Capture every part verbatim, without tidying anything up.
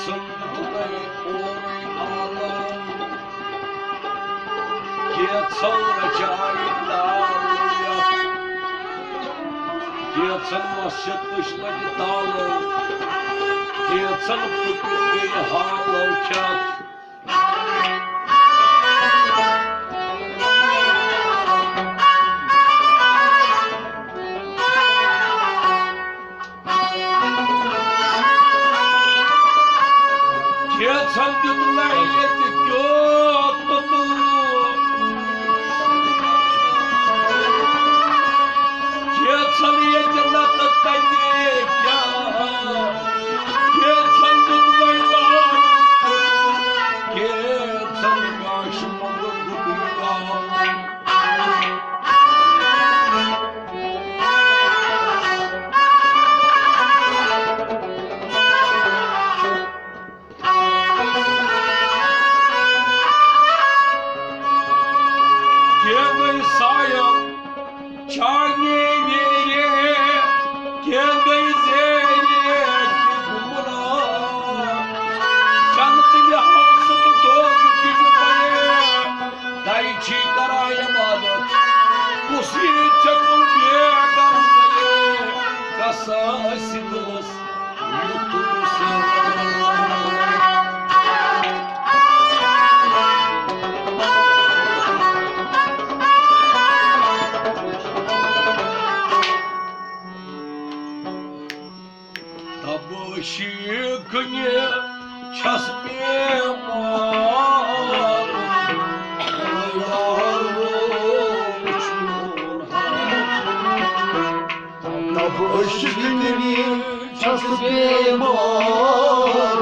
ژھٕن دیُتنَے اورُے عالم، کینٛژھو رچایہِ ناو یَتھ۔ کینٛژھن مسجد أچھ لَگہِ تالو، کینٛژھن پھٕٹِتھ گٔیہِ حالو کھٮ۪تھ۔ کینٛژھن دیُت نہٕ ییٚتہِ کیوٚت توٚتُے۔ کینٛژھن ییٚتہِ نَتہٕ تَتہِ کیٛاہ۔ کینٛژھن دیُت نہٕ لانُن توٚتُے۔ کینٛژھن گاشہِ منٛز گُتُے گاو۔ کینٛہہ گٔے سایَن چانہِ ویرِ، کینٛہہ گٔے زیرِ تہِ گُمراہ۔ جنتٕکۍ حوضہٕ تہٕ دوزخٕکۍ بَیہِ، دَے چھی کران عبادت۔ کُس یی ژےٚ کُن بے غرض؟ کَس آسہِ دِلَس تبٲہی کُنہِ چھَس بیمار، یارو وٕچھ میون حال۔ تبٲہی کُنہِ چھَس بیمار،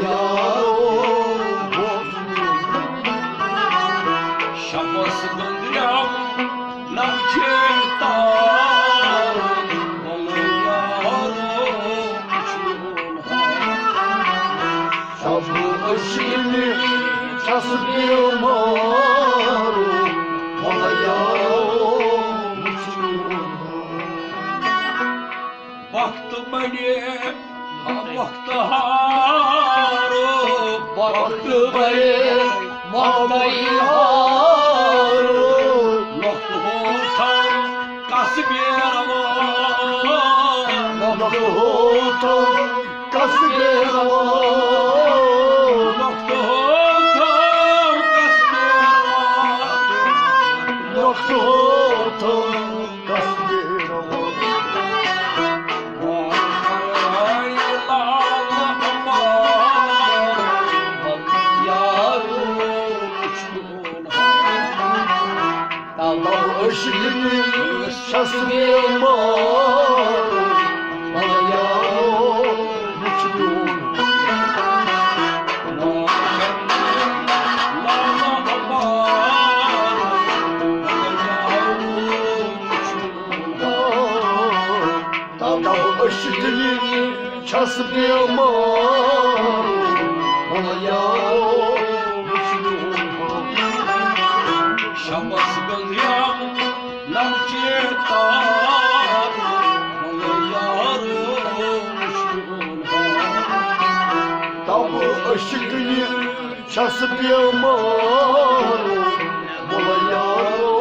یارو وٕچھ میون حال۔ شبس گندرم نم چیتا، یارو وٕچھ میون حال۔ شب أچھنہِ چھَس بیمار، وَلہٕ یارو وٕچھ میون حال۔ وقت بنے وقت ہارو، وقت بنے وقت ہارو۔ وقت ہوتھم کس بیروا، وقت ہوتھم کس بیروا، وقت ہوتھم کس بیروا، وقت ہوتھم کس بیروا۔ یارو تب عشقی چھَس بیمار، وَلہٕ یارو وٕچھ میون۔ تب عشقی چھَس بیمار، وَلہٕ یارو وٕچھ میون حال۔ شبس گندیم نم چیتا، وَلہٕ یارو وٕچھ میون حال۔ تب عشقی چھَس بیمار، وَلہٕ یارو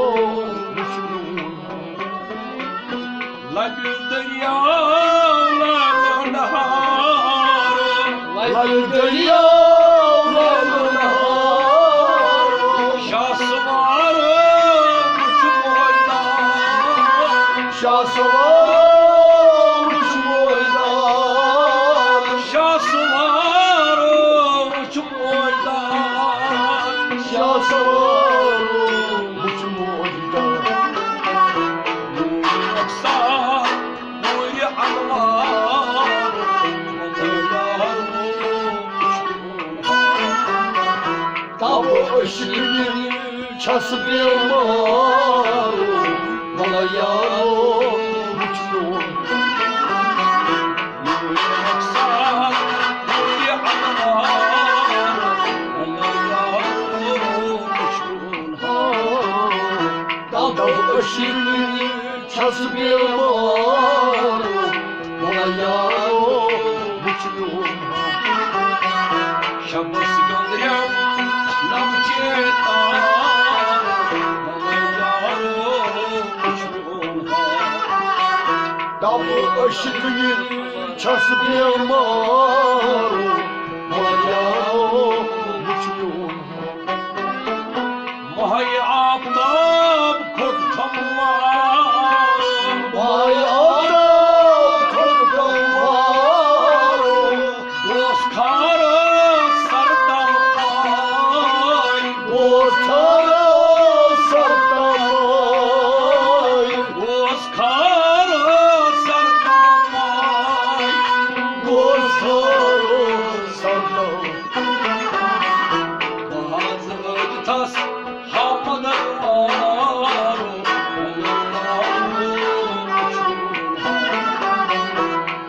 وٕچھ میون حال۔ لبِ دٔریاو لالو نہار، لبِ دٔریاو لالو نہار۔ شاہ سوار وٕچھ موجدار، شاہ سوار وٕچھ موجدار۔ شاہ سوار وٕچھ موجدار، شاہ سوار وٕچھ موجدار۔ نوٗرِ رخسار، نوٗرِ انوار، تب عشقی چھَس بیمار، وَلہٕ یارو وٕچھ میون۔ تب عشقی چھَس بیمار، وَلہٕ یارو وٕچھ میون۔ تب عشقنی چھس بیمار، مایا وچھ میون۔ ماہِ آفتاب کھوٚت کھموار۔ ماہِ آفتاب کھوٚت کھموار۔ گوس کھارا سر تام پاے۔ گوس کھارا سر تام پاے۔ گوس کھارا سر تام پاے۔ گوس کھارا سر تام۔ بہٕ حظ ٲدِتھس ہاپدر وارو۔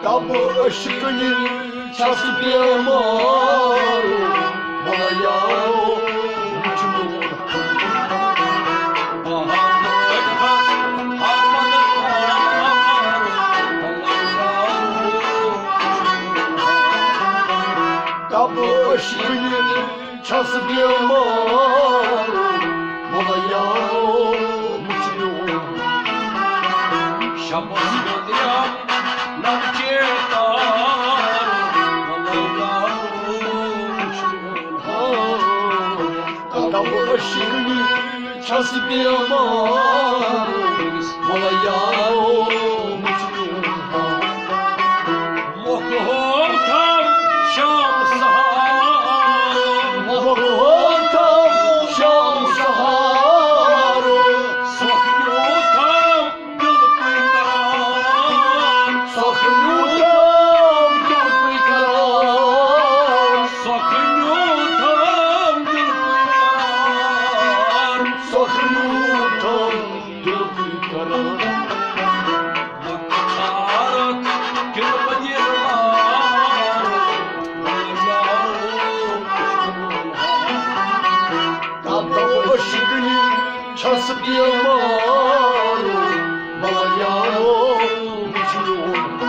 تب عشقنی چھس بیمار، مایا وچھ میون۔ تب عشقنی چھس بیمار، مایا وچھ میون۔ شمس بدریام نم چیتار، مایا وچھ میون۔ تب عشقنی چھس بیمار، مایا وچھ میون۔ مۄکھ ہوو تھم شام سہار۔ مۄکھ ہوو تھم شام سہار۔ سۄکھ نیوٗ تھم دِل پُے قرار۔ سۄکھ نیوٗ تھم دِل پُے قرار۔ سۄکھ نیوٗ تھم دِل پُے قرار۔ سۄکھ نیوٗ تھم دِل پُے قرار۔ تب عشقنی چھس بیمار، مایا وچھ میون۔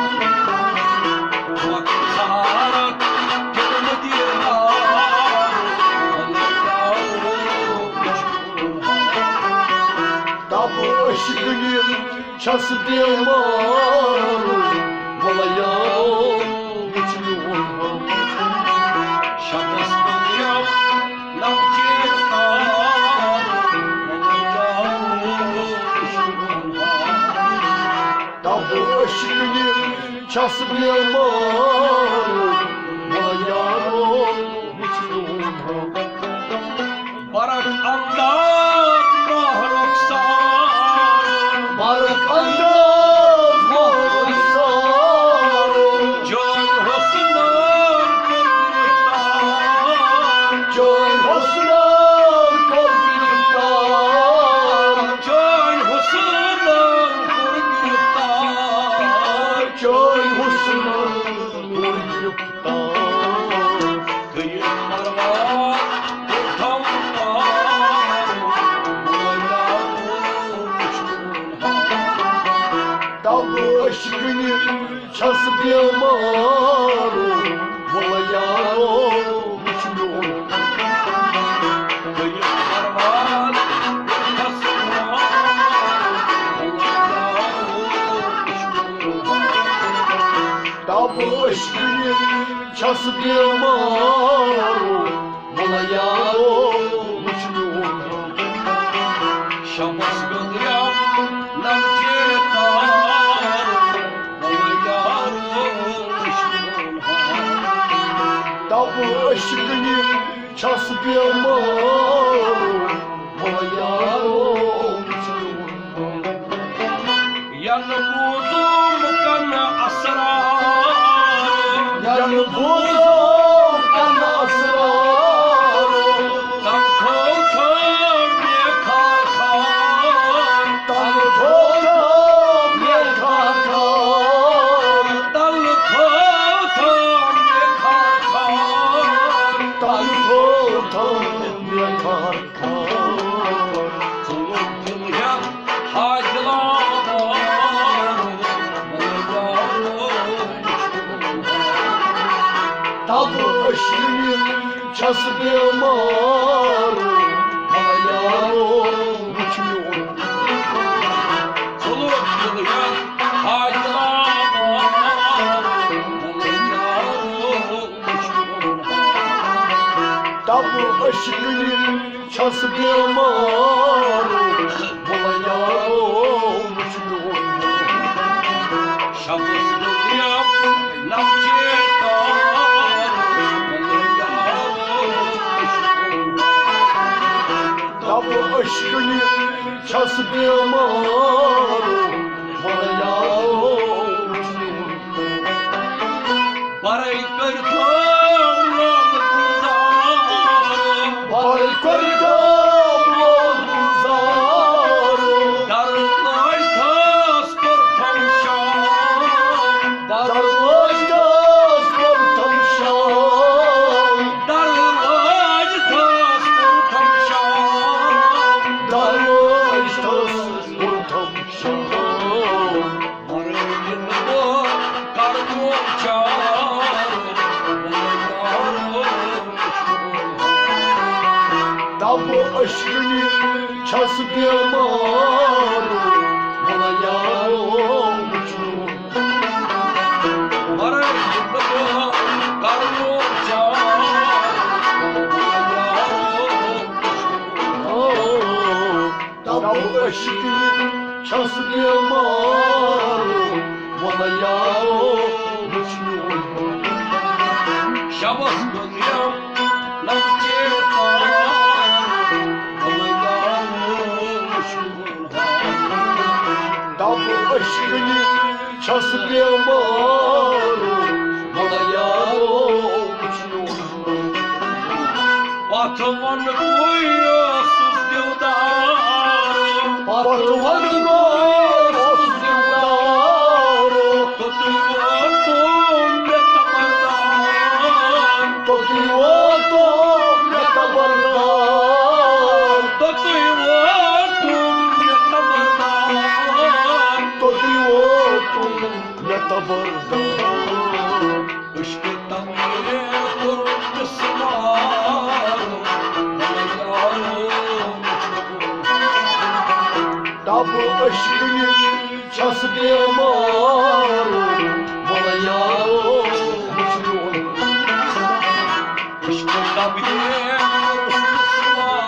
تب عشقنی چھس بیمار، مایا وچھ میون۔ شمس بدریام نم چیتار، مایا وچھ میون۔ تب عشقنی چھس بیمار، مایا وچھ میون۔ برق انداز ماہ رخسار۔ برق انداز ماہ رخسار۔ جان حسنن کوٚر گرفتار۔ جان حسنن کوٚر گرفتار۔ جان حسنن کوٚر گرفتار۔ جان حسنن کوٚر گرفتار۔ گٔیہِ پروان کوٚر تھم پار۔ تب عشقنی چھس بیمار، وَلہٕ یارو وٕچھ میون۔ گٔیہِ پروان کوٚر تھم پار۔ تب عشقنی چھس بیمار، وَلہٕ یارو وٕچھ میون۔ شمس بدریام نم چیتار، وَلہٕ یارو وٕچھ میون۔ تب عشقنی چھس بیمار، وَلہٕ یارو وٕچھ میون۔ ینہٕ بوٗزُم کنہٕ اسرار۔ ینہٕ بوٗزُم کنہٕ اسرار۔ تنہٕ تھوو تھوو مےٚ خار خار۔ تنہٕ تھوو تھوو مےٚ خار خار۔ تنہٕ تھوو تھوو مےٚ خار خار۔ تنہٕ تھوو تھوو مےٚ خار خار۔ ژٕ لوٚگ دِل ہٮ۪تھ حاجلان۔ تب عشقنی چھس بیمار، وَلہٕ یارو وٕچھ میون۔ ژٕ لوٚگ دِل ہٮ۪تھ حاجلان۔ عشقٕنۍ چھَس بیمار، وَلہٕ یارو وٕچھ میون۔ شَبَس دُنیا نَم چیتا، وَلہٕ یارو وٕچھ میون۔ دَپہٕ عشقٕنۍ چھَس بیمار، وَلہٕ یارو وٕچھ میون۔ پرے کٔرتھم لوگ گُلزار۔ پرے کٔرتھم لوگ گُلزار۔ در لٲج تھس کوٚرتھم شام۔ در لٲج تھس کوٚرتھم شام۔ در لٲج تھس کوٚرتھم شام۔ در لٲج تھس کوٚرتھم شام۔ دَپہٕ عشقٕنۍ چھَس بیمار، وَلہٕ یارو وٕچھ میون۔ دَپہٕ عشقٕنۍ چھَس بیمار، وَلہٕ یارو وٕچھ میون۔ شَبَس گوٚو یِم نَم چیتا، وَلہٕ یارو وٕچھ میون۔ دَپہٕ عشقٕنۍ چھَس بیمار، وَلہٕ یارو وٕچھ میون۔ پتھ ون بہٕ اوسُس دِلدار۔ پتھ ون بہٕ اوسُس دِلدار۔ توٚتُے ووتُم مےٚ تبردار۔ توٚتُے ووتُم مےٚ تبردار۔ توٚتُے ووتُم مےٚ تبردار۔ توٚتُے ووتُم مےٚ تبردار۔ عشقِ تقدیر کوٚرُم بِسمار۔ دَپہٕ عشقٕنۍ چھَس بیمار، وَلہٕ یارو وٕچھ میون۔ عشقِ تقدیر کوٚرُم بِسمار۔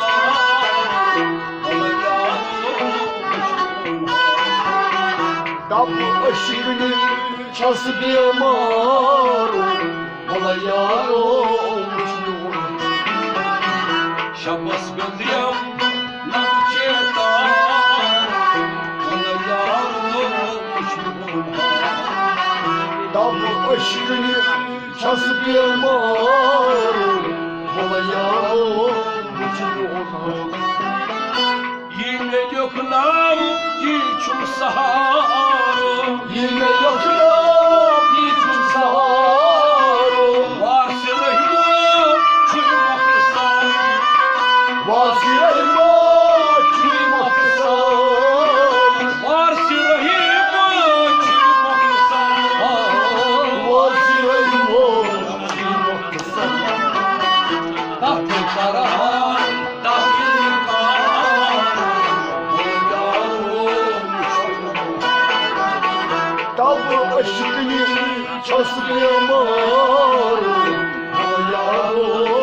وَلہٕ یارو وٕچھ میون۔ دَپہٕ عشقٕنۍ چھَس بیمار، وَلہٕ یارو وٕچھ میون۔ شَبَس گٔنٛدِم نَم چیتا، وَلہٕ یارو وٕچھ میون۔ دَپہٕ عشقٕنۍ چھَس بیمار، وَلہٕ یارو وٕچھ میون۔ یہِ مےٚ لیوٚکھ ناو، یہِ چھُم سہارٕ۔ یہِ مےٚ لیوٚکھ ناو، یہِ چھُم سہارٕ۔ وارثِ رحمت چھُے مۄخصر۔ وارثِ رحمت چھُے مۄخصر۔ وارثِ رحمت چھُے مۄخصر۔ وارثِ رحمت چھُے مۄخصر۔ تَتھ کران تَتھ کران۔ تَبہٕ عشقٕنۍ چھَس بیمار، یارو۔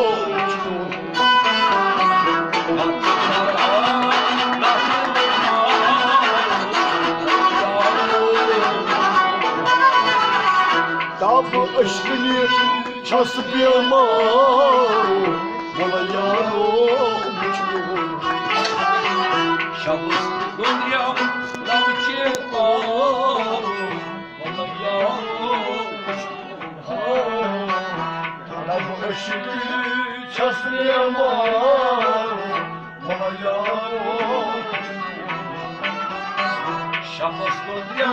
تَبہٕ عشقٕنۍ چھَس بیمار، وَلہٕ یارو وٕچھ میون۔ شَبَس دُنیا نَم چیتا، وَلہٕ یارو وٕچھ میون۔ دَپہٕ عشقٕنۍ چھَس بیمار، وَلہٕ یارو۔ شَبَس دُنیا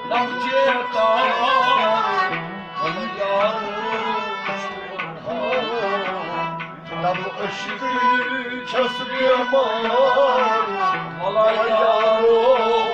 نَم چیتا، وَلہٕ یارو۔ دَپہٕ عشقٕنۍ چھَس بیمار، وَلہٕ یارو۔